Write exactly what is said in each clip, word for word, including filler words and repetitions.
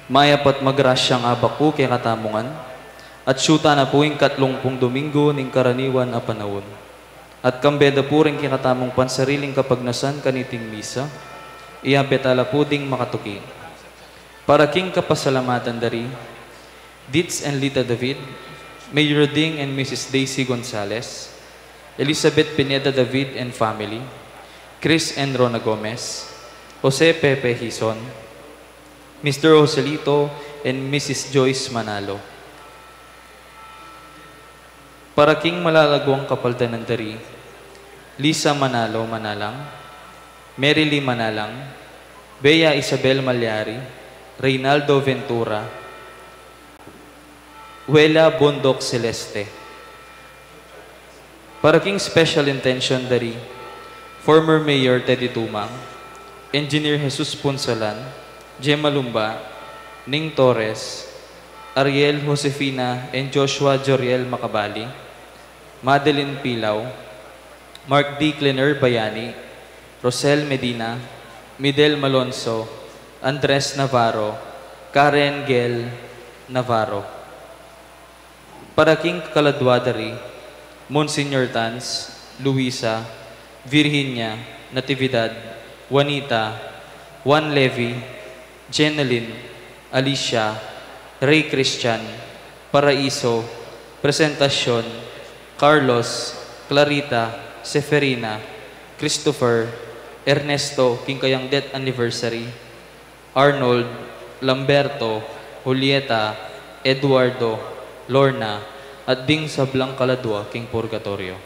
Mayap at magrasyang abak pu kekatamu ngan, at siyuta na pu ing katlungpung Domingo ning karaniwan a panaun. At kambe da pu ring kekatamung pansariling kapagnasan kaniting misa, iyabe tala pu ding makatuki. Para king kapasalamatan da ri Ditz and Lita David, Mayor Ding and Missus Daisy Gonzalez, Elizabeth Pineda David and family, Chris and Rona Gomez, Jose Pepe Hizon, Mister Joselito and Missus Joyce Manalo. Para king malalaguang kapaldanan da ri Lisa Manalo Manalang, Mary Lee Manalang, Bea Isabel Malyari, Reynaldo Ventura, Wela Bondoc Celeste. Para king special intention da ri former Mayor Teddy Tumang, Engineer Jesus Punsalan, Gemma Lumba, Ning Torres, Ariel Josefina and Joshua Joriel Macabali, Madeline Pilaw, Mark D. Clener Bayani, Rosel Medina, Midel Malonzo, Andres Navarro, Karen Gel Navarro. Para king kaladua da ri Monsignor Tans, Luisa, Virginia, Natividad, Juanita, Juan Levi, Jenalyn, Alicia, Ray Christian, Paraiso, Presentacion, Carlos, Clarita, Seferina, Christopher, Ernesto, king kayang death anniversary, Arnold, Lamberto, Julieta, Eduardo, Lorna, at ding sablang kaladua king purgatoryo.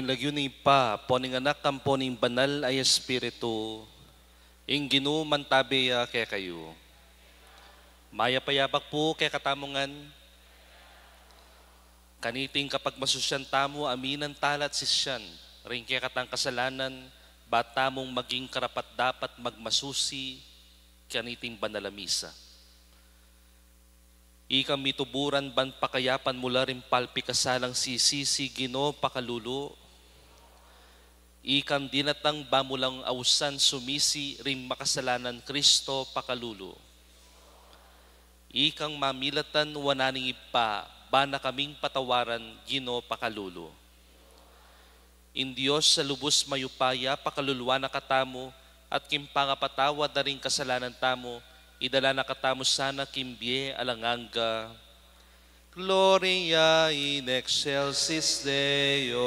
King lagyu ning Ibpa, ampo ning Anak, ampo ning Banal a Espiritu. Ing Ginu mantabe ya kekayu. Mayap a yabak pu kekatamu ngan. Kaniting kapagmasusian tamu, aminan tala at sisian ring kekatang kasalanan, ba tamung maging karapat-dapat magmasusi kaniting banal a misa. Ikang mituburan ban pakayapan mu la ring palpikasalang sisisi, Ginu, pakalulu. Ikang dinatang ba mu lang ausan sumisi ring makasalanan, Kristo, pakalulu. Ikang mamilatan wanan ning Ibpa, ba na kaming patawaran, Ginu, pakalulu. Ing Dios a lubus mayupaya pakaluluan na katamu, at king pangapatawad na ring kasalanan tamu, idala na katamu sana king bie alang angga. Gloria in excelsis Deo.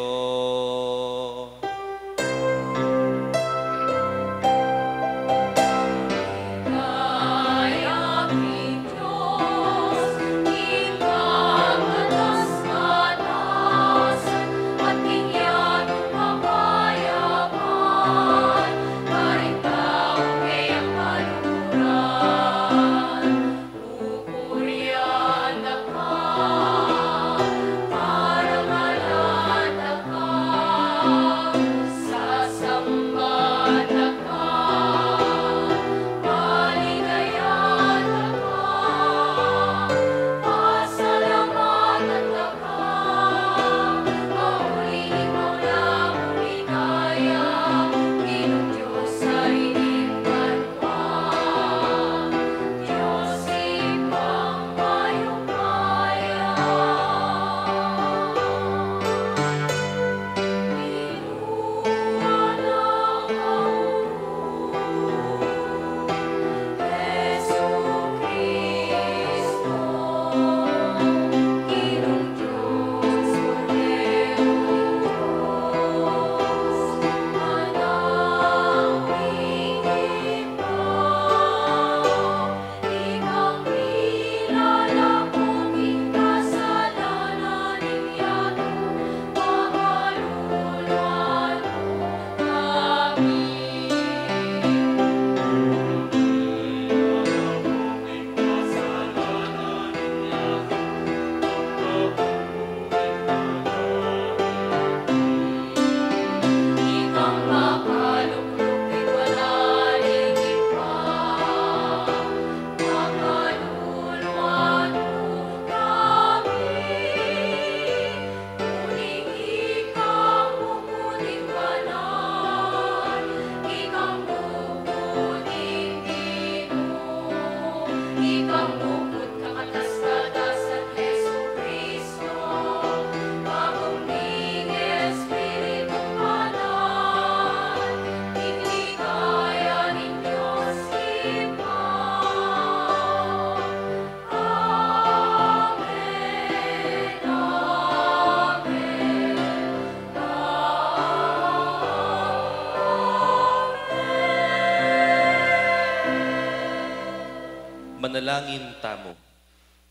Manalangin tamu.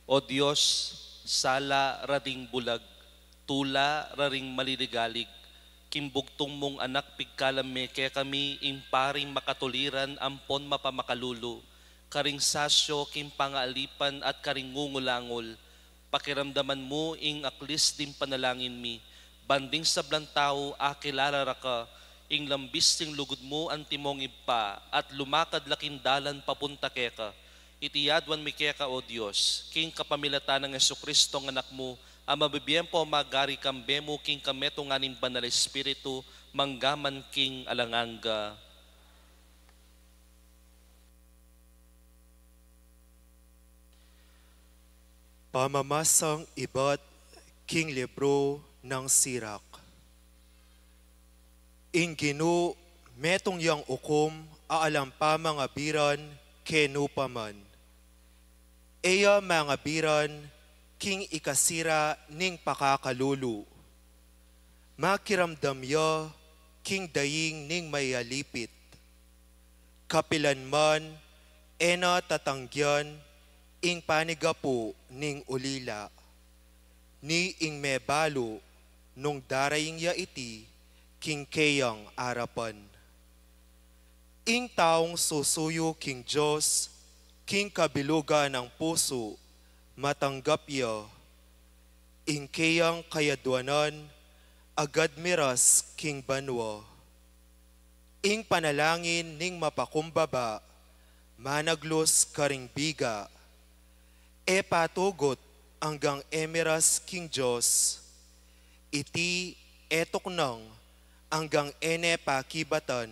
O Dios, sala ra ding bulag, tula ra ring maliligalig, king bugtung mung Anak pigkalam me kekami ing paring makatuliran ampon mapamakalulu, karing sasyo king pangaalipan at karing ngungulangul, pakiramdaman mu ing aklis ding panalangin mi, ban ding sablang tau akilala ra ka, ing lambis ning lugud mu antimong Ibpa, at lumakad la king dalan papunta keka. Iti aduan mi keka, O Dios, king kapamilatan nang Jesucristo, Anak mu, a mabibie ampon magari kambe mu king kametungan ning Banal a Espiritu, mangga man king alang angga. Pamamasang ibat king libru nang Sirak. Ing Ginu metung yang ukum a alang pamangabiran kenu pa man. E ya mangabiran king ikasira ning pakakalulu. Makiramdam ya king daing ning mayalipit. Kapilan man e na tatanggian ing panigapu ning ulila. Ni ing mebalu nung daraing ya iti, king keyang arapan. Ing taung susuyu king Dios, king kabilugan nang pusu, matanggap ya. Ing keyang kayadwanan, agad miras king banua. Ing panalangin ning mapakumbaba, managlus karing biga. E patugut anggang e miras king Dios. Iti e tuknang anggang e ne pakibatan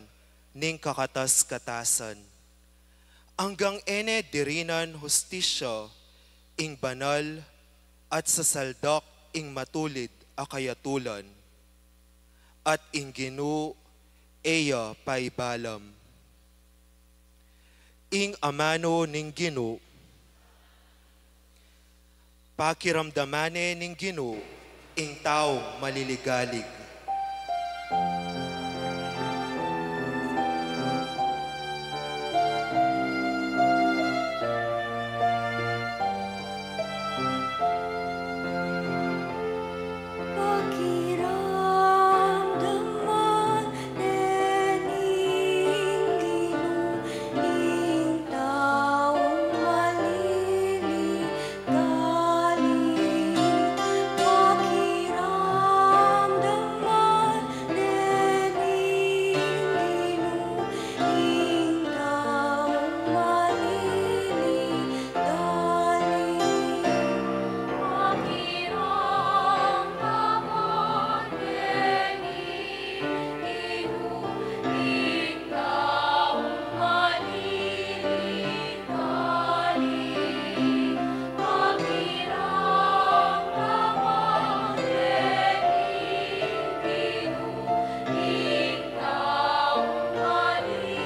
ning kakatas-katasan. Anggang e ne dirinan hustisya ing banal at sasaldak ing matulid a kayatulan. At ing Ginu e ya paibalam. Ing amanu ning Ginu. Pakiramdaman ne ning Ginu ing taung maliligalig. Pakiramdaman ne ning Ginu ing taung maliligalig. Pakiramdaman ne ning Ginu ing taung maliligalig. Pakiramdaman ne ning Ginu ing taung maliligalig. Pakiramdaman ne ning Ginu ing taung maliligalig.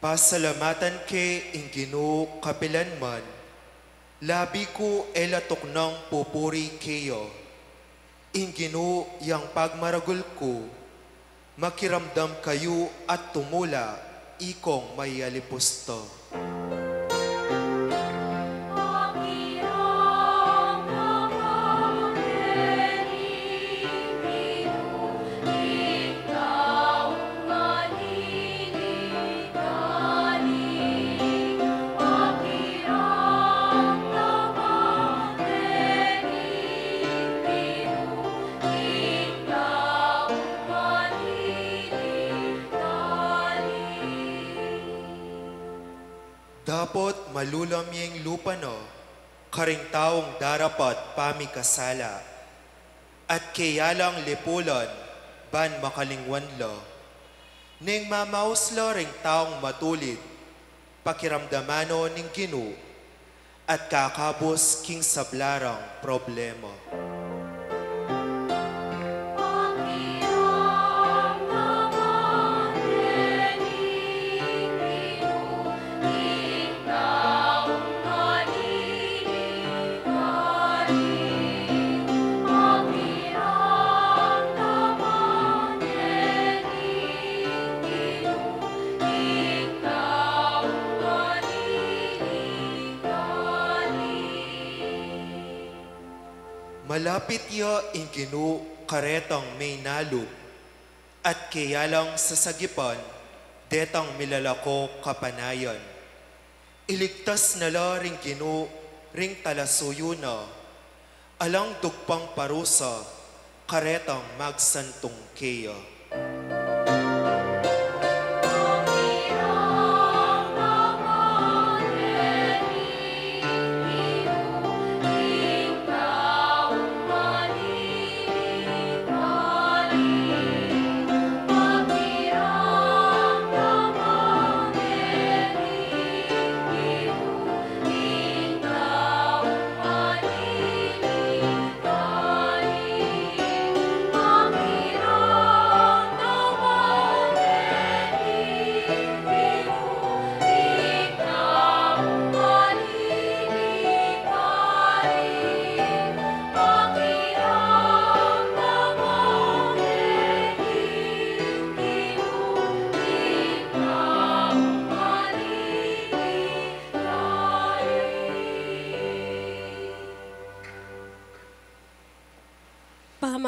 Pasalamatan ke ing Ginu kapilan man, labi ku e la tuknang pupuri keya. Ing Ginu yang pagmaragul ku, makiramdam kayu at tumula, ikong mayalipusta. Dapot malulam ya ing lupa na karing taung darapat pamikasala, at keya lang lipulan ban makalingwan la. Neng mamaus la ring taung matulid, pakiramdaman no ning Ginu, at kakabus king sabla rang problema. Malapit ya ing Ginu karetang minalup, at keya lang sasagipan detang milalako kapanayan. Iligtas na la ring Ginu ring talasuyu na, alang dugpang parusa karetang magsantung keya.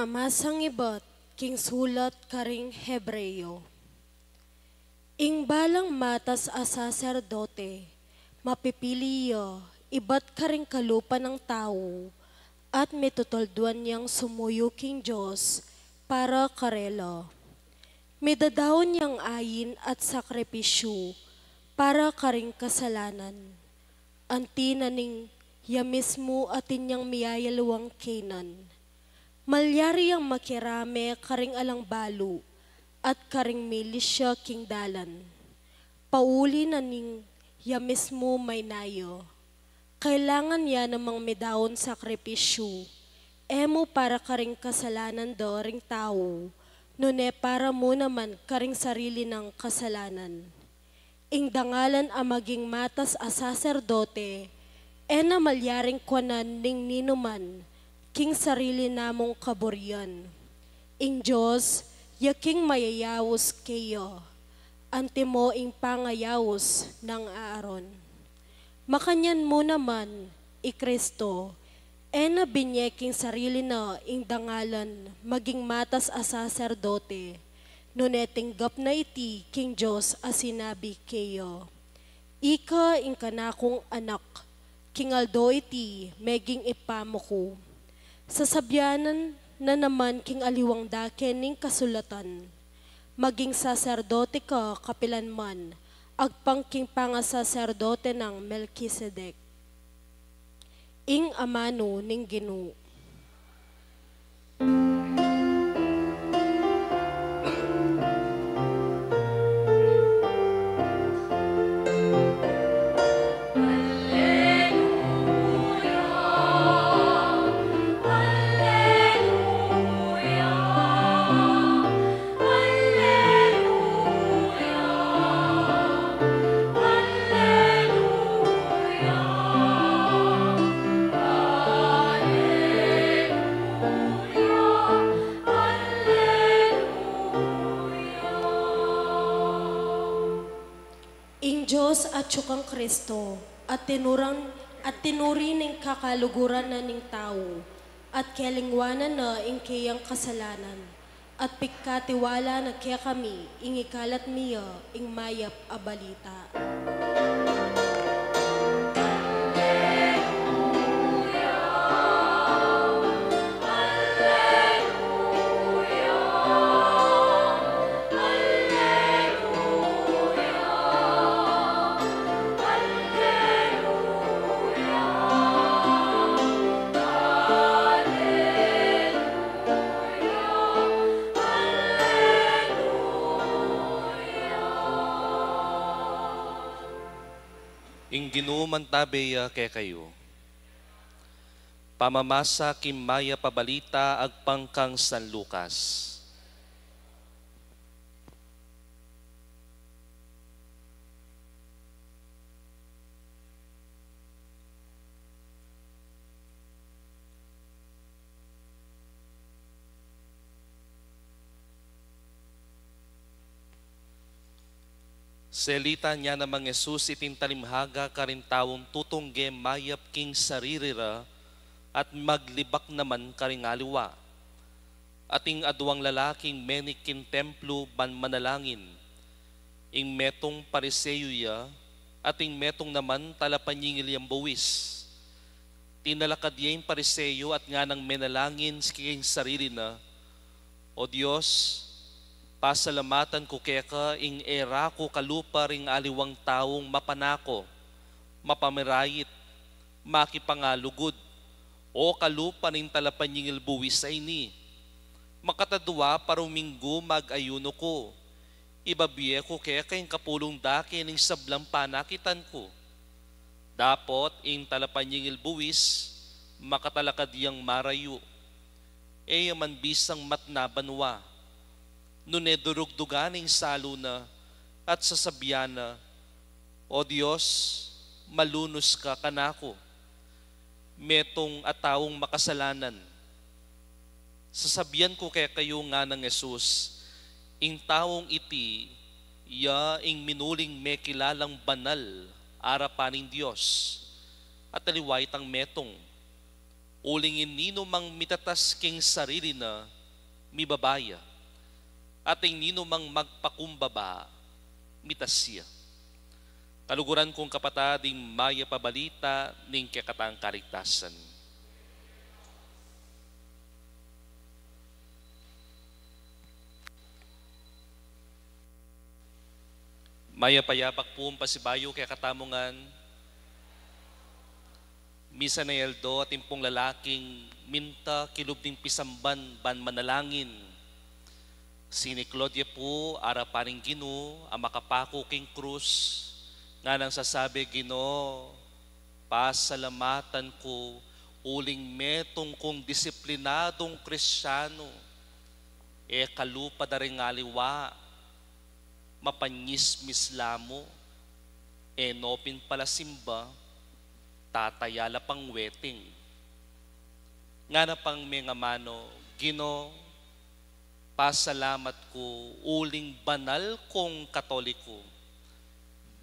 Pamasang ibat king sulat karing Hebreo. Ing balang matas a saserdote, mapipili ya ibat karing kalupa nang tau, at mitutuldwan yang sumuyu king Dios para karela. Midadaun yang ain at sakripisyu para karing kasalanan. Anti na ning ya mismu atin yang miyayaliwang kenan. Malyari yang makirame karing alang balu at karing milisya king dalan. Pauli na ning ya mismu mainayo. Kailangan ya namang midaun sakripisyu, e mu para karing kasalanan da ring tau, nune para mu naman karing sarili nang kasalanan. Ing dangalan a maging matas a saserdote, e na malyaring kuanan ning ninuman king sarili namung kaburian. Ing Dios, ya king mayayaus keya, antimo ing pangayaus nang Aaron. Makanyan mu naman, i Kristo, e na binye king sarili na ing dangalan maging matas a saserdote, nune tinggap na iti king Dios a sinabi keya, "Ika ing kanakung anak, king aldo iti meging Ibpa mu ku." Sasabyan na naman king aliwang dake ning kasulatan, "Maging saserdote ka kapilan man, agpang king pangasaserdote nang Melkisedek." Ing amanu ning Ginu. Ing Dios atyu kang Kristo, at tinuran, at tinuri ning kakaluguran na ning tau, at kelingwanan na ing keyang kasalanan, at pigkatiwala na kekami ing ikalat mi ya ing mayap a balita. Ing Ginu mantabe ya kekayu. Pamamasa king mayap a balita agpang kang San Lucas. Selita na namang Jesus iting talimhaga karing taung tutungge mayap king sarili ra at maglibak naman karing aliwa. Ating aduang lalaking menik king templu ban manalangin. Ing metung Pariseo ya, at ing metung naman talapanyingil yang buis. Tinalakad ya ing Pariseo at nganang menalangin king sarili na, "O Dios, pasalamatan ku keka ing e ra ku kalupa ring aliwang taung mapanako, mapamirayit, makipangalugud, o kalupa ning talapanyingil buis a ini. Makatadua paruminggu mag-ayuno ku. Ibibie ku keka ing kapulung dake ning sablang panakitan ku." Dapot ing talapanyingil buis, makatalakad yang marayu. E ya man bisang matna banua. Nune durugdugan ing salu na at sasabian na, "O Dios, malunus ka kanaku, metung a taung makasalanan." "Sasabian ku kekayu," nganang Jesus, "ing taung iti ya ing minuling mekilalang banal arapan ning Dios, at aliwa itang metung." Uling ing ninumang mitatas king sarili na, mibaba ya, at ing ninumang magpakumbaba, mitas ya. Kaluguran kung kapatad, ing mayap a balita ning kekatang kaligtasan. Mayap a yabak pung pasibayu kekatamu ngan. Misan a aldo, atin pung lalaking minta kilub ning pisamban ban manalangin. Siniklod ya pu arapan ning Ginu a makapaku king krus, nganang sasabi, Ginu, pasalamatan ku uling metung kung disiplinadung Kristianu. E kalupa da ring aliwa, mapanyismis la mu, e no pin pala simba, tataya la pang wedding. Ngana pang mengamanu, Ginu, pasalamat ku uling banal kung Katoliku.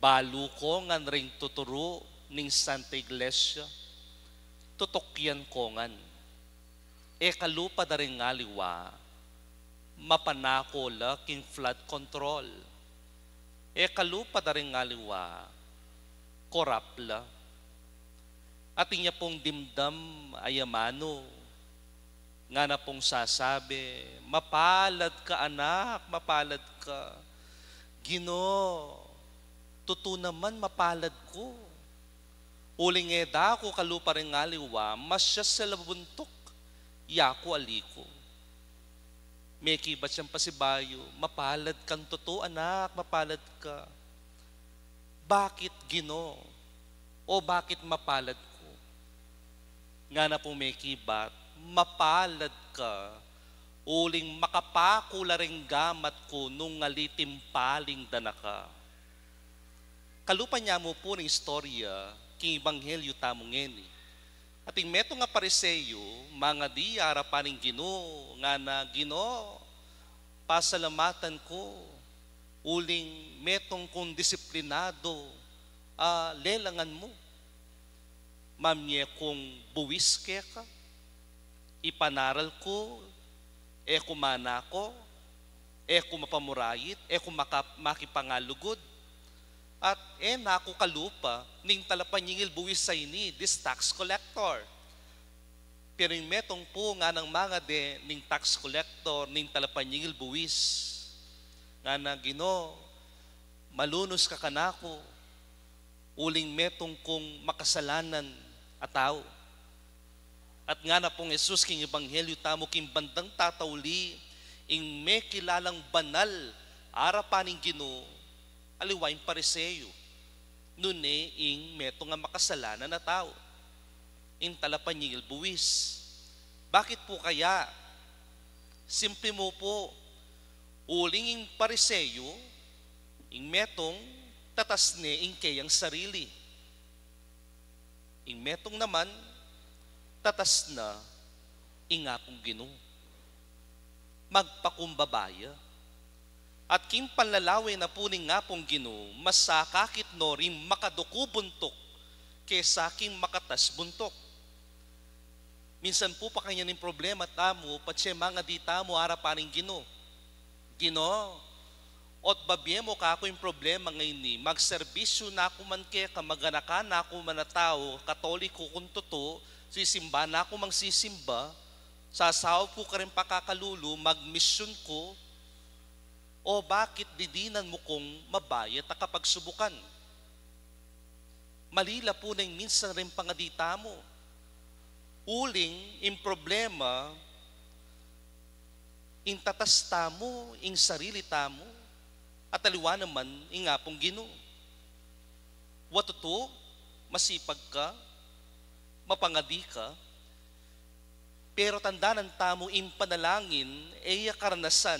Balu ko ngan ring tuturu ning Santa Iglesia. Tutukyan ko ngan. E kalupa da ring aliwa, mapanako la king flood control. E kalupa da ring aliwa, korap la. Atin ya pung dimdam a amanu, ngana pung sasabi, mapalad ka, anak, mapalad ka. Ginu, tutu naman mapalad ku. Uling e da ku kalupa ring aliwa, masya sila buntuk, yaku ali ku. Mekibat yang pasibayu, mapalad kang tutu, anak, mapalad ka. Bakit, Ginu? O bakit mapalad ku? Ngana pung mekibat, mapalad ka, uling makapaku la ring gamat ku nung ali timpaling da na ka. Kalupa niya mu pu ning istorya king ebanghelyu tamu ngeni. Atin metung a Pariseo, mangadi arapan ning Ginu, ngana, Ginu, pasalamatan ku uling metung kung disiplinadu a lelangan mu. Mamie kung buwis keka, ipanaral ku, e ku manako, e ku mapamurayit, e ku maka-, makipangalugud, at e na ku kalupa ning talapanyingil buwis a ini, this tax collector. Pero ing metung pu nganang mangadi ning tax collector, ning talapanyingil buwis, ngana, Ginu, malunus ka kanaku, uling metung kung makasalanan a tau. At ngana pung Jesus king ebanghelyu tamu, king bandang tatauli, ing mekilalang banal arapan ning Ginu, aliwa ing Pariseo, nune ing metung a makasalanan a tau, ing talapanyingil buwis. Bakit pu kaya? Simple mu pu, uling ing Pariseo, ing metung, tatas ne ing keyang sarili. Ing metung naman, tatas na ing Apung Ginu. Magpakumbaba ya. At king panlalawe na pu ning Apung Ginu, masakakit no ring makaduku buntuk kesa king makatas buntuk. Minsan pu pakanyan ing problema tamu, patse mangadi tamu arapan ning Ginu. Ginu, ot babie mu kaku ing problema ngeni, magserbisyu na ku man keka, maganaka na ku man a tau, Katoliko kung tutu, sisimba na ku mang sisimba, sasaup ku karing pakakalulu, magmisyun ku, o bakit didinan mu kung mabayat a kapagsubukan? Mali la pu neng minsan ring pangadi tamu. Uling ing problema, ing tatas tamu, ing sarili tamu, at aliwa naman ing Apung Ginu. Wa tutu, masipag ka, mapangadi ka, pero tandanan tamu ing panalangin, e ya karanasan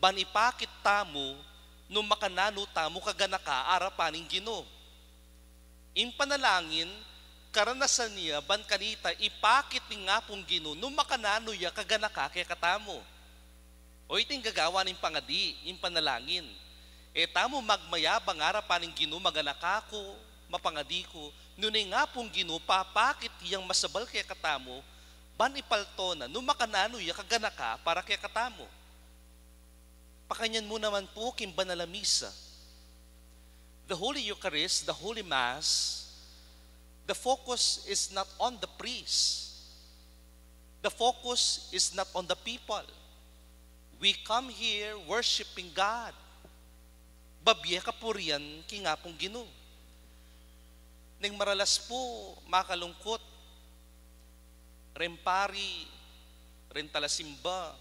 ban ipakit tamu nung makananu tamu kaganaka arapan ning Ginu. Ing panalangin, karanasan ya ban kanita ipakit ning Apung Ginu nung makananu ya kaganaka kekatamu. O iti ing gagawan ning pangadi, ing panalangin. E tamu magmayabang arapan ning Ginu, maganaka ku, mapangadi ku, nune ing Apung Ginu papakit yang masabal kekatamu Ban ipalto na, nu makananu ya kaganaka para kekatamu. Pakanyan mu naman pu king banal a misa. The Holy Eucharist, the Holy Mass, the focus is not on the priest. The focus is not on the people. We come here worshiping God. Babie kapurian king Apung Ginu. Neng maralas pu, makalungkut, reng pari, reng talasimba,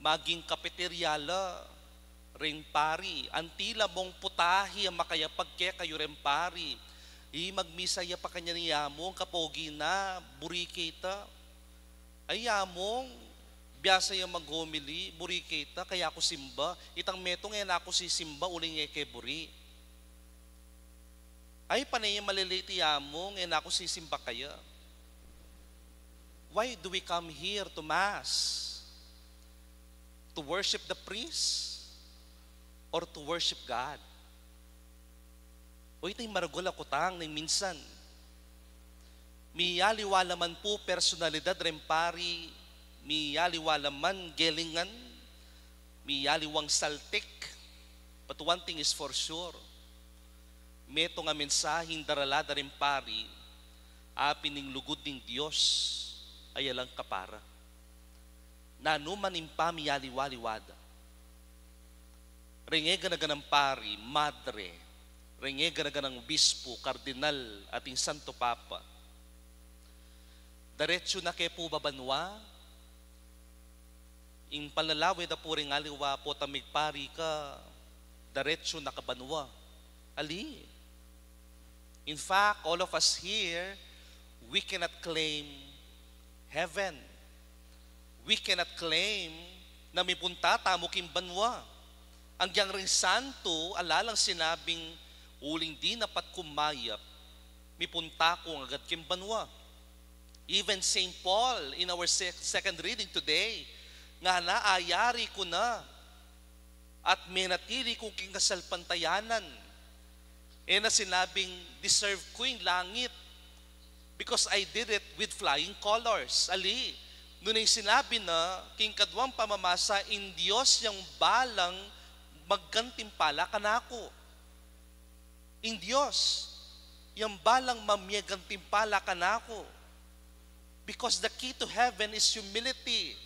maging kapeterya la, reng pari, anti la mong putahi a makayapag kekayu reng pari. I magmisa ya pakanyan i Among, kapogi na, buri ke ita. Ay, Among, biasa yang mag-homily, buri ke ita, kaya ku simba, itang metung e na ku sisimba, uling e ke buri. Ay, pane yang malilate i Among, e na ku sisimba kaya. Why do we come here to Mass? To worship the priest or to worship God? O, ita ing maragul a kutang neng minsan. Miyaliwa la man pu personalidad reng pari, miyaliwa la man gelingan, miyaliwang saltik. But one thing is for sure, metung a mensaheng darala da reng pari, a pin ing lugud ning Dios ay alang kapara. Nanu man ing pamiyaliwa-liwa da, reng e gana-ganang pari, madre, reng e gana-ganang obispo, kardinal, at ing Santo Papa, daretsu na ke pu ba banua? Ing panlalawe da pu reng aliwa, potang migpari ka, daretsu na ka banua? Ali. In fact, all of us here, we cannot claim heaven. We cannot claim na mipunta tamu king banua. Agyang reng santo, ala lang sinabing, "Uling dinapat kung mayap, mipunta ku agad king banua." Even Saint Paul, in our sec-, second reading today, ngana, "Ayari ku na at menatili ku king kasalpantayanan." E na sinabing, "Deserve ku ing langit, because I did it with flying colors." Ali, nune sinabi na king kaduang pamamasa, "Ing Dios yang balang maggantimpala kanaku." Ing Dios yang balang mamie gantimpala kanaku. Because the key to heaven is humility.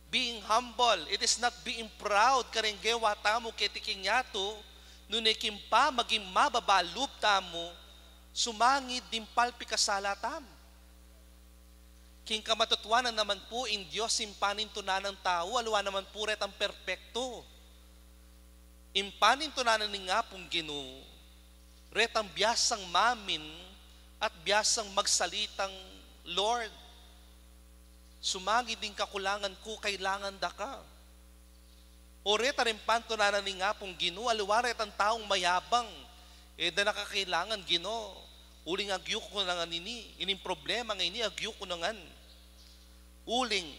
Being humble, it is not being proud kareng gewa tamu keti king yatu, nune king pamaging mababa lub tamu, sumangid ding palpikasala tamu. King kamatutuanan naman pu, ing Dios ing panintunan nang tau, aliwa naman pu retang perpektu. Ing panintunan ning Apung Ginu, retang biasang mamin at biasang magsalitang, "Lord, sumangid ing kakulangan ku, kailangan da ka." O reta reng pantunanan ning Apung Ginu, aliwa retang taung mayabang, "E da na ka kailangan, Ginu. Uling agyu ku na ngan ini, ining problema ngeni, agyu ku na ngan." Uling,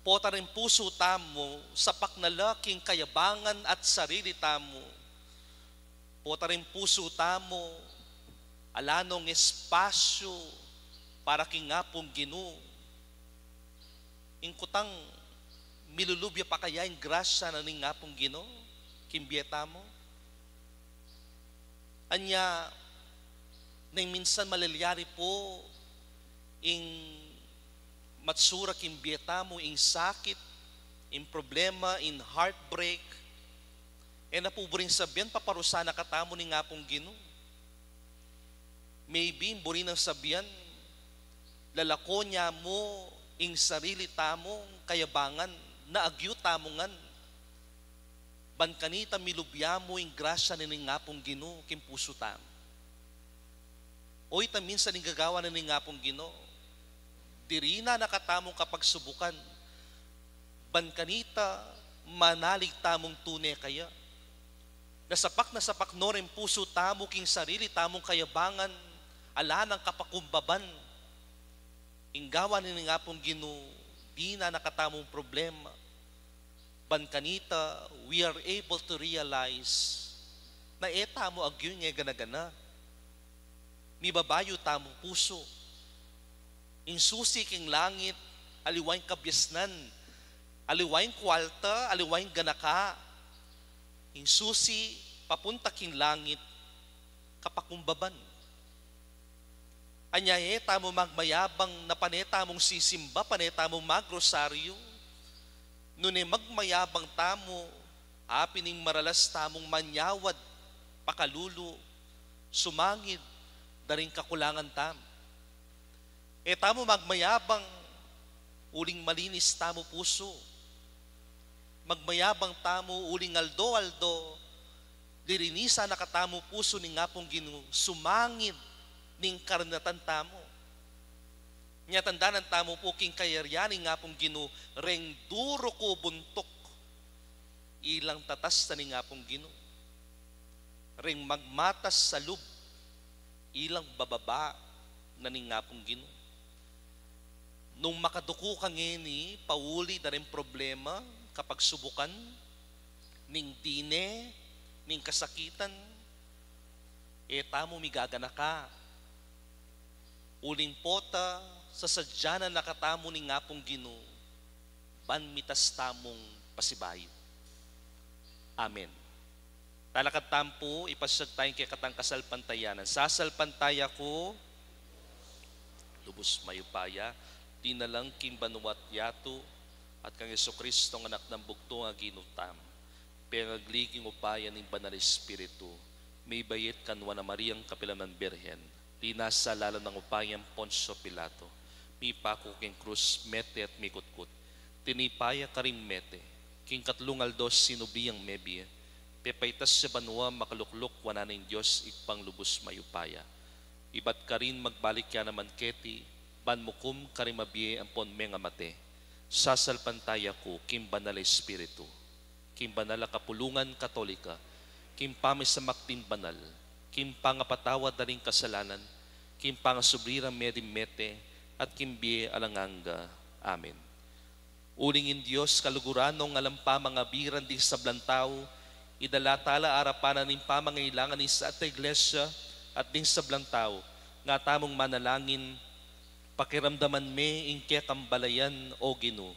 pota ring pusu tamu, sapak na la king kayabangan at sarili tamu. Pota ring pusu tamu, ala nong espasyu para king Apung Ginu. Ing kutang, milulub ya pa kaya ing grasya na ning Apung Ginu king bie tamu? Anya, neng minsan malilyari pu ing matsura king bie tamu, ing sakit, ing problema, ing heartbreak. E na pu buring sabian, paparusa na katamu ning Apung Ginu. Maybe, buri nang sabian, lalako ne mu ing sarili tamung kayabangan, na agyu tamu ngan. Ban kanita, milub ya mu ing grasya na ning Apung Ginu king pusu tamu. O ita minsan ing gagawan na ning Apung Ginu, dirinan na katamung kapagsubukan, ban kanita, manalig tamung tune kaya. Na sapak na sapak no ring pusu tamu king sarili tamung kayabangan, ala nang kapakumbaban. Ing gawan na ning Apung Ginu, dinan na katamung problema. Ban kanita, we are able to realize na e tamu agyu ing e gana-gana. Mibabayu tamung pusu. Ing susi king langit, aliwa ing kabiasnan, aliwa ing kualta, aliwa ing ganaka. Ing susi papunta king langit, kapakumbaban. Anya e tamu magmayabang na pane tamung sisimba, pane tamung magrosaryu. Nune magmayabang tamu, apin ing maralas tamung manyawad, pakalulu, sumangid da ring kakulangan tamu. E tamu magmayabang uling malinis tamu pusu. Magmayabang tamu uling aldo-aldo, lilinisan na katamu pusu ning Apung Ginu, sumangid ning karinatan tamu. Nya tandanan tamu pu king kayarian ning Apung Ginu, reng duru ku buntuk, ilang tatas na ning Apung Ginu. Reng magmatas sa lub, ilang bababa na ning Apung Ginu. Nung makaduku ka ngeni, pauli da ring problema, kapagsubukan, ning dine, ning kasakitan, e tamu migaganaka. Uling pota, sasadyanan na katamu ning Apung Ginu, ban mitas tamung pasibayu. Amen. Talakad tamu pu, ipasyag tayang kekatang kasalpantayanan. Sasalpantaya ku, lubus mayupaya, dinalang king banua't yatu, at kang Jesucristo, anak nang bugtung a Ginu tamu, pengagli king upaya ning Banal Espiritu, mibait kanwa nang Mariang kapilan man Birhen, linasa lalam ning upayang Poncio Pilato, mipaku king krus, mete at mikutkut, tinipa ya karing mete, king katlung aldo sinubli yang mebie, pepaitas ya banua, makalukluk wanan ning Dios Ibpang lubus mayupaya. Ibat karin magbalik ya naman keti, ban mukum karing mabie ampon mengamate. Sasalpantaya ku king Banal a Espiritu, king banal a kapulungan Katolika, king pamisamak ding banal, king pangapatawad da ring kasalanan, king pangasubli rang mie ding mete, at king bie alang angga. Amen. Uling ing Dios kaluguran, nong alam pamangabiran ding sablang tau, idala tala arapan na ning pamangailangan ning Santa Iglesia at ding sablang tau, nga tamung manalangin, pakiramdaman me ing kekang balayan, O Ginu.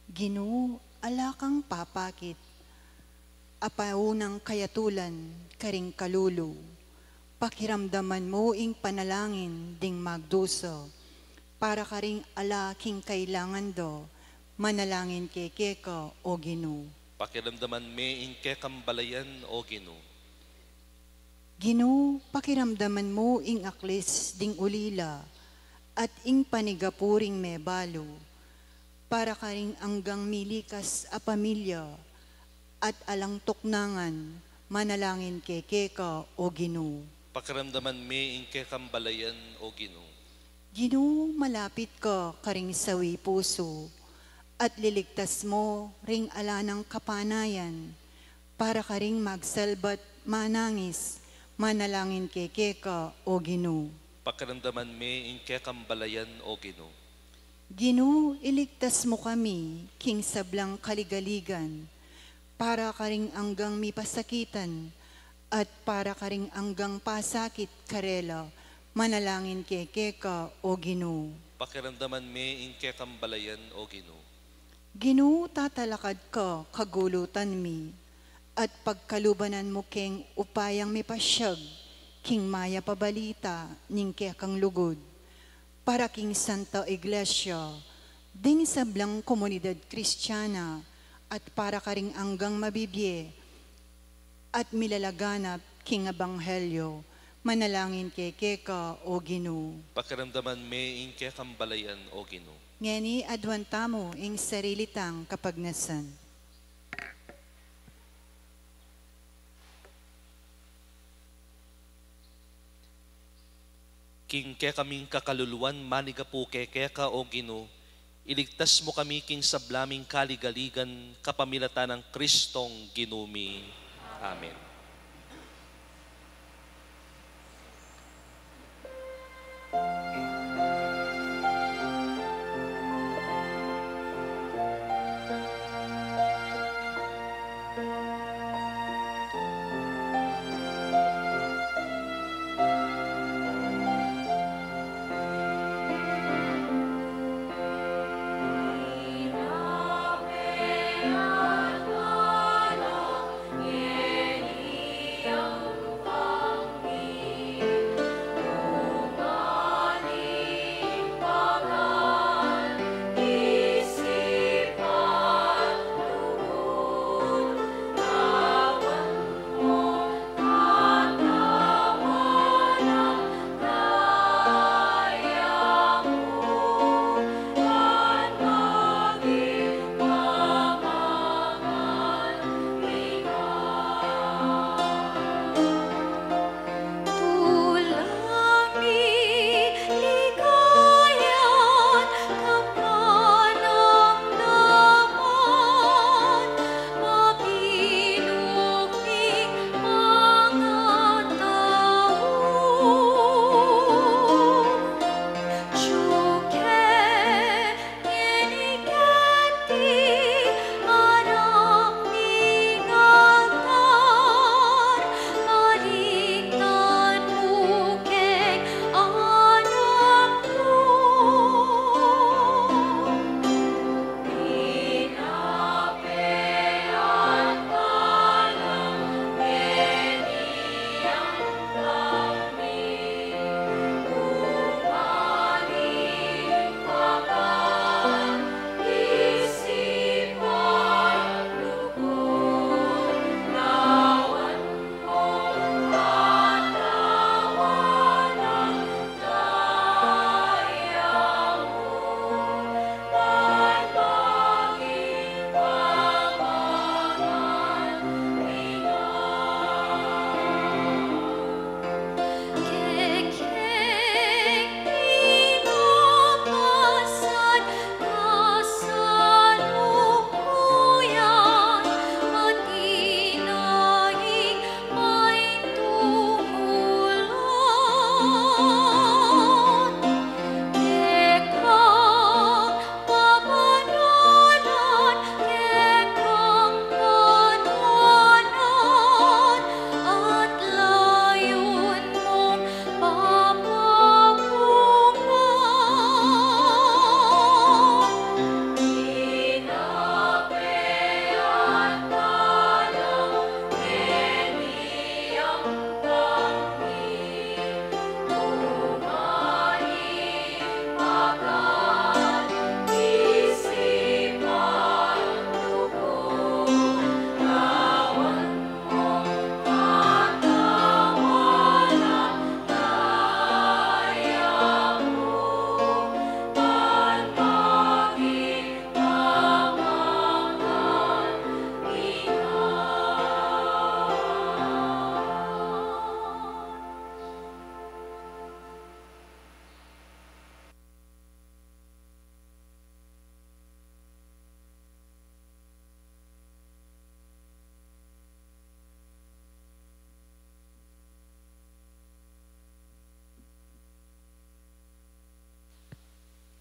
Ginu, ala kang papakit, apaunang kayatulan karing kalulu. Pakiramdaman mu ing panalangin ding magdusa, para karing ala king kailangan da, manalangin keke ka, O Ginu. Pakiramdaman me ing kekang balayan, O Ginu. Ginu, pakiramdaman mu ing aklis ding ulila, at ing panigapu ring mebalu, para karing anggang milikas a pamilya, at alang tuknangan, manalangin keke ka, O Ginu. Pakiramdaman me ing kekang balayan, O Ginu. Ginu, malapit ka karing sawi pusu, at liligtas mu ring ala nang kapanayan, para karing magsalba't manangis, manalangin keke ka, O Ginu. Pakiramdaman me ing kekang balayan, O Ginu. Ginu, iligtas mu kami king sablang kaligaligan, para karing anggang mipasakitan, at para karing anggang pasakit karela, manalangin keke ka, O Ginu. Pakiramdaman me ing kekang balayan, O Ginu. Ginu, tatalakad ka kagulutan mi, at pagkalubanan mu keng upayang mipasyag king mayap a balita ning kekang lugud, para king Santa Iglesia, ding sablang komunidad Kristiana, at para karing anggang mabibie at milalaganap king ebanghelyo, manalangin keke ka, O Ginu. Pakiramdaman me ing kekang balayan, O Ginu. Ngeni aduan tamu ing sarili tang kapagnasan. King kekaming kakaluluan, manigapu keke ka, O Ginu, iligtas mu kami king sabla ming kaligaligan, kapamilatan nang Kristong Ginu mi. Amen.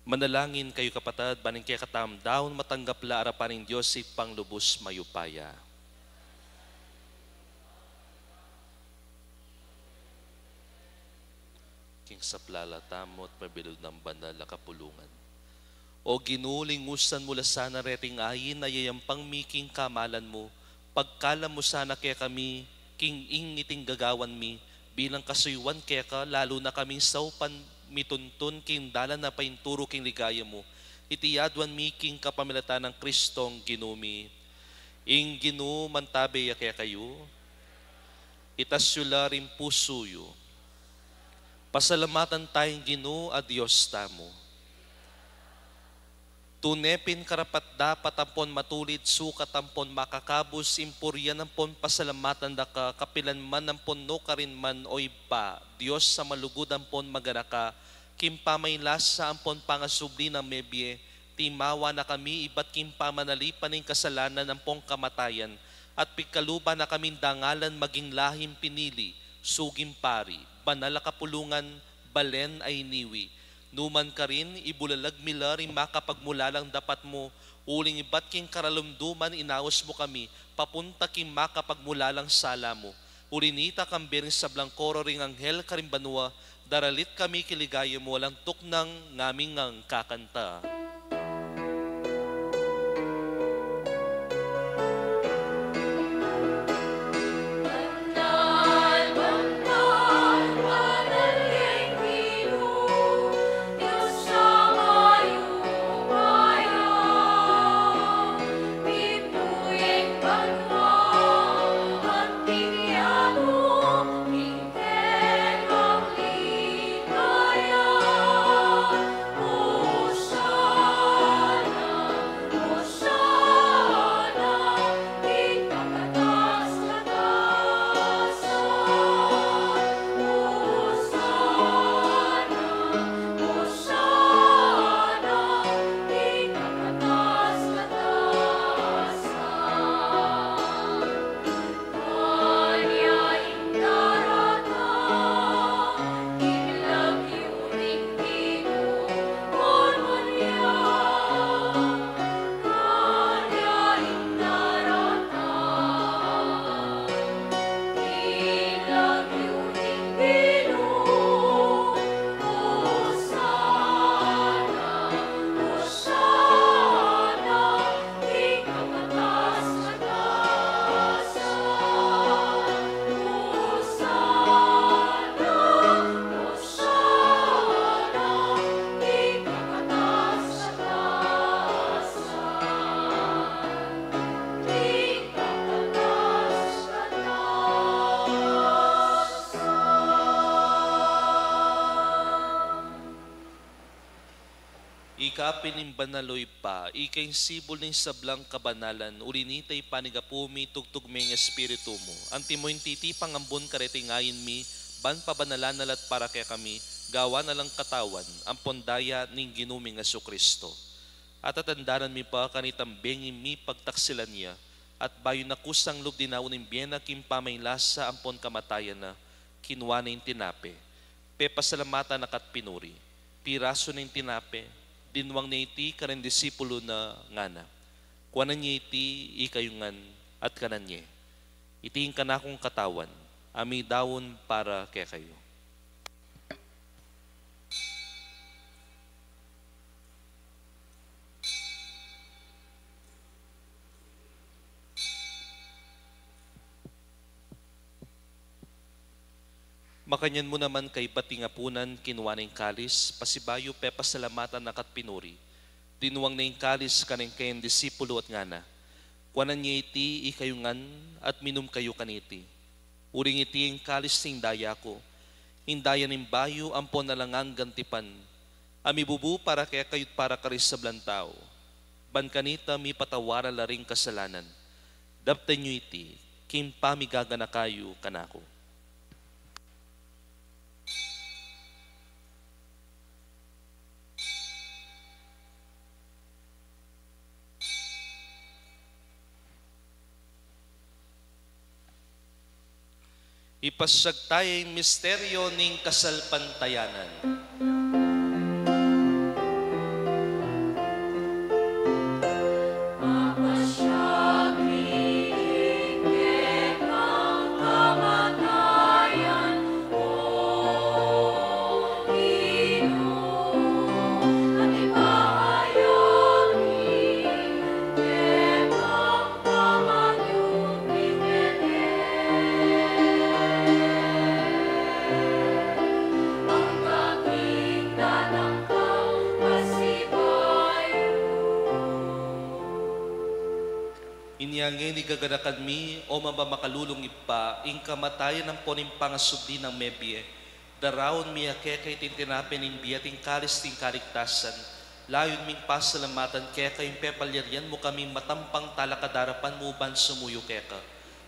Manalangin kayu, kapatad, ban ing kekatamung daun matanggap la arapan ning Dios Ibpang lubus mayupaya. King sablang lagyu at mabilug nang banal a kapulungan. O Ginu, lingusan mu la sana reting ain a yayampang mi king kamalan mu, pagkalam mu sana kekami king ing iting gagawan mi, bilang kasuyuan keka, lalu na kaming saupan mituntun king dalan a painturu king ligaya mu. Iti aduan mi king kapamilatan nang Kristong Ginu mi. Ing Ginu mantabe ya kekayu. Itas yu la ring pusu yu. Pasalamatan taya ing Ginu a Dios tamu. Tune pin karapat-dapat ampon matulid, sukat ampon makakabus ing purian ampon pasalamatan da ka kapilan man ampon nukarin man, O Ibpa, Dios a malugud ampon maganaka, king pamaylasa ampon pangasubli nang mebie, timawa na kami ibat king pamanalipan ning kasalanan ampon kamatayan, at pigkaluban na kaming dangalan maging lahing pinili, suging pari, banal a kapulungan, balen a iniwi. Numan karin, ibulalag mi la ring makapagmulalang dapat mu, uling ibat king karalumduman inaus mu kami papunta king makapagmulalang sala mu. Uli nita, kambe ring sablang koro ring anghel karing banua, daralit kami king ligaya mu alang tuknang ngaming ngang kakanta. Ika pin ing banal, O Ibpa, ika ing sibul ning sablang kabanalan, uli nita ipanigapu mi, tugtug me ing Espiritu mu. Antimo ing titipang ambun kareting ain mi, ban pabanalan na la at para kekami, gawan na lang katawan ampon daya ning Ginu ming Jesucristo. At tatandanan mi pa kanitang bengi mi pagtaksilan ya, at bayu na kusang lub dinaun ing bie na king pamaylasa ampon kamatayan na, kinua ne ing tinape, pepasalamatan na ka't pinuri, pirasu ne ing tinape, dinwang ne iti karing disipulu na, ngana: Kuanan ye iti, ikayu ngan, at kanan ye. Iti ing kanakung katawan, a midaun para kekayu. Makanyan mu naman kaybat ing apunan, kinua ne ing kalis, pasibayu pepasalamatan na ka't pinuri, dinwang ne ing kalis karing kayang disipulu at ngana: Kuanan ye iti, ikayu ngan, at minum kayu kaniti. Uling iti ing kalis ning daya ku, ing daya ning bayu ampon alang anggang tipan, a mibubu para kekayu't para karing sablang tau, ban kanita mipatawaran la ring kasalanan. Daptan yu iti king pamigaganaka yu kanaku. Ipasiag taya ing misteryo ning kasalpantayanan. Inya ngeni gaganakan mi, o mamakalulung Ibpa, ing kamatayan ampon ing pangasubli nang mebie, daraun mi keka iting tinape ning bie at ing kalis ning kaligtasan, layun ming pasalamatan keka ing pepalyarian mu kaming matampang talakad king arapan mu ban sumuyu keka.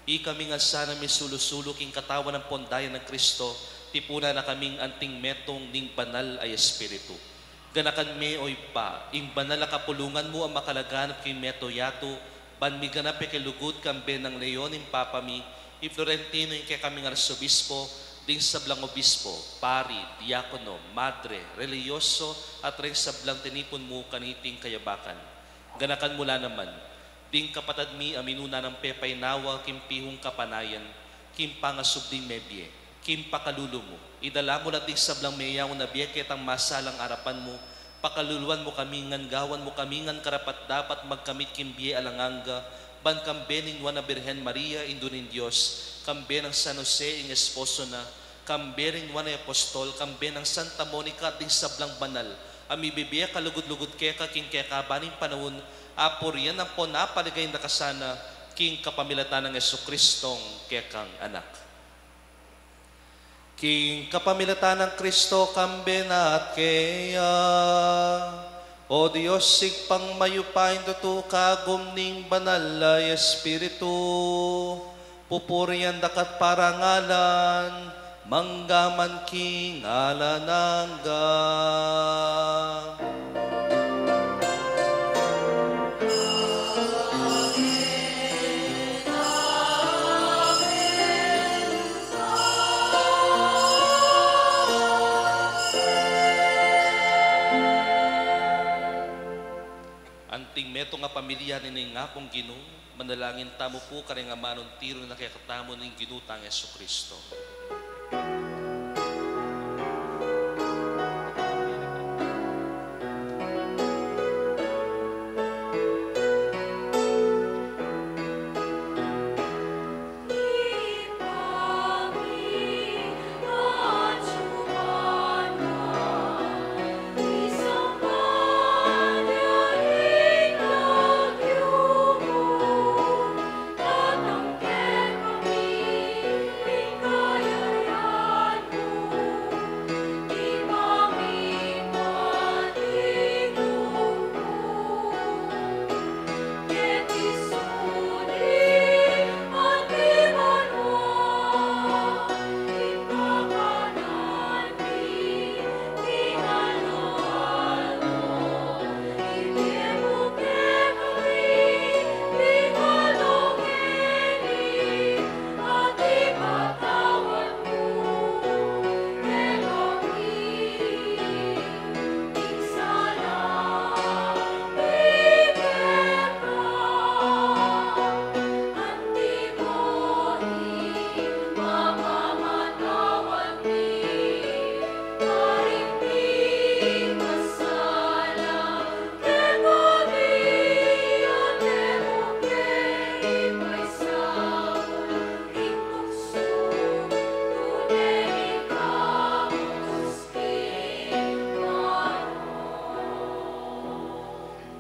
Ikami ngan sana misulu-sulu king katawan ampon daya nang Kristo, tipunan na kaming anting metung ning Banal a Espiritu. Ganakan me, o Ibpa, ing banal a kapulungan mu a makalaganap king mabilug a yatu, ban miganap ya king lugud kambe nang Leon ing Papa mi, i Florentino ing kekaming arsobispo, ding sablang obispo, pari, diakono, madre, relihiyoso, at ding sablang tinipun mu kaniting kayabakan. Ganakan mu la naman ding kapatad mi a minuna nang pepainawa king pihung kapanayan, king pangasubling mebie, king pakalulu mu. Idala mu la ding sablang meyaun a bie ketang masalang arapan mu, pakaluluan mu kami ngan gawan mu kami ngan karapat-dapat magkamit king bie alang angga, ban kambe ning Nuan a Birhen Maria, Indu ning Dios, kambe nang San Jose ing esposo na, kambe ring Nuan a Apostol, kambe nang Santa Monica at ding sablang banal a mibibie kalugud-lugud keka king kekaban ning panaun, apurian ampon apaligayan da ka sana, king kapamilatan nang Jesucristong kekang Anak. King kapamilatan nang Kristo, kambe na at keya, O Dios, Ibpang mayupayang tutu, kagum ning Banal a Espiritu, pupurian da ka at parangalan, mangga man king alang angga. Anting metung a pamilya ning Apung Ginu, manalangin tamu pu karing amanung tiru na kekatamu ning Ginu tang Jesucristo.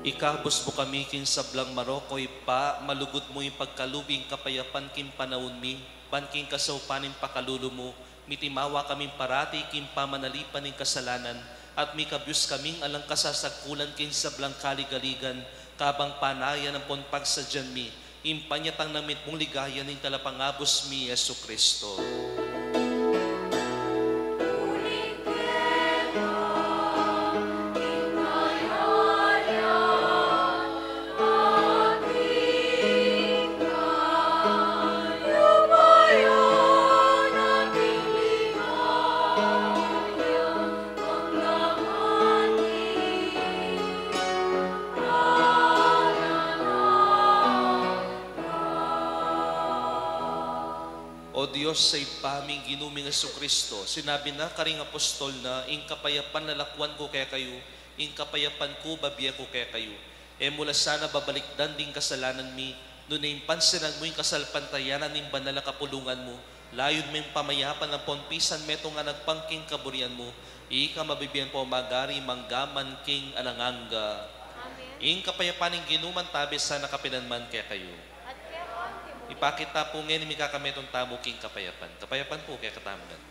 Ikabus mu kami king sablang marok, o Ibpa, malugud mu ing pagkalub ing kapayapan king panaun mi, ban king kasaupan ning pakalulu mu, mitimawa kaming parati king pamanalipan ning kasalanan, at mikabyus kaming alang kasasagkulan king sablang kaligaligan, kabang panayan ampon pagsadyan mi ing panyatang nang mitmung ligaya ning Talapangabus mi, Jesucristo. O Dios a Ibpa ming Ginu ming Jesucristo, sinabi na karing apostol na, ing kapayapan lalakuan ku kekayu, ing kapayapan ku babie ku kekayu. E mu la sana babalikdan ding kasalanan mi, nune ing pansinan mu ing kasalpantayanan ning banal a kapulungan mu, layun meng pamayapan ampon pisan metung a agpang king kaburian mu, ika mabibie ampon magari mangga man king alang angga. Amen. Ing kapayapan ning Ginu mantabe sana kapilan man kekayu. At Ipakit ta pu ngeni ing mikametung tamu king kapayapan. Kapayapan pu kekatamu ngan.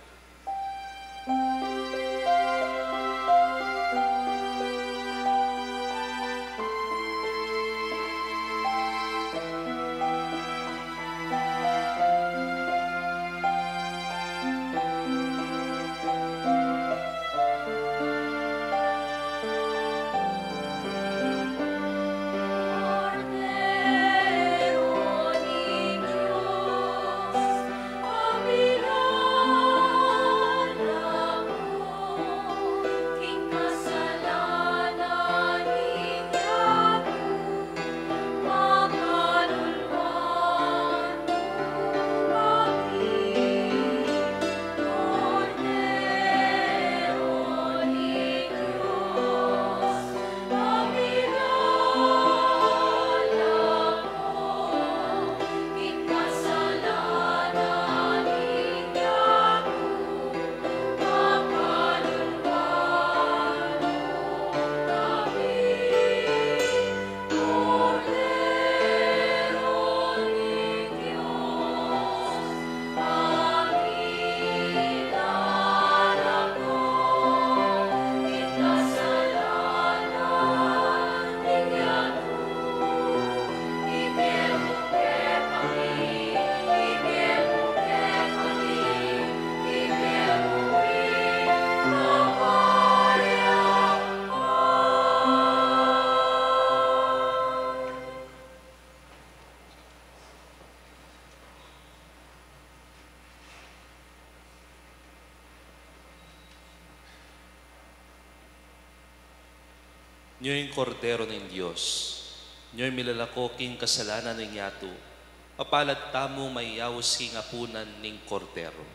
Nyo ing Kordero ning Dios, nyo ing milalako king kasalanan ning yatu. Mapalad tamung mayaus king apunan ning Kordero.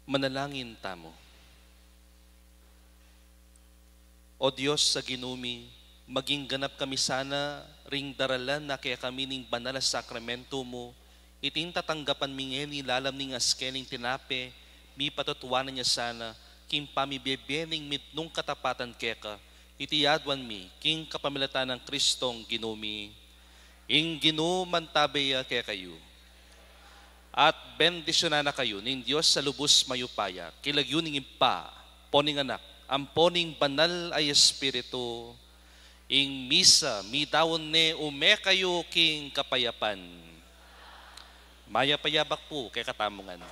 Manalangin tamu. O Dios a Ginu mi, maging ganap kami sana ring daralan na kekami ning banal a sakramento mu. Iting tatanggapan mi ngeni lalam ning askening tinape, mipatutuanan ya sana king pamibie-bie ning mitmung katapatan keka. Iti aduan mi king kapamilatan nang Kristong Ginu mi. Ing Ginu mantabe ya kekayu. At bendisyunan na kayu ning Dios a lubus mayupaya, king lagyu ning Ibpa, ampo ning Anak, ampo ning Banal a Espiritu. Ing misa midaun ne, ume kayu king kapayapan. Mayap a yabak pu kekatamu ngan.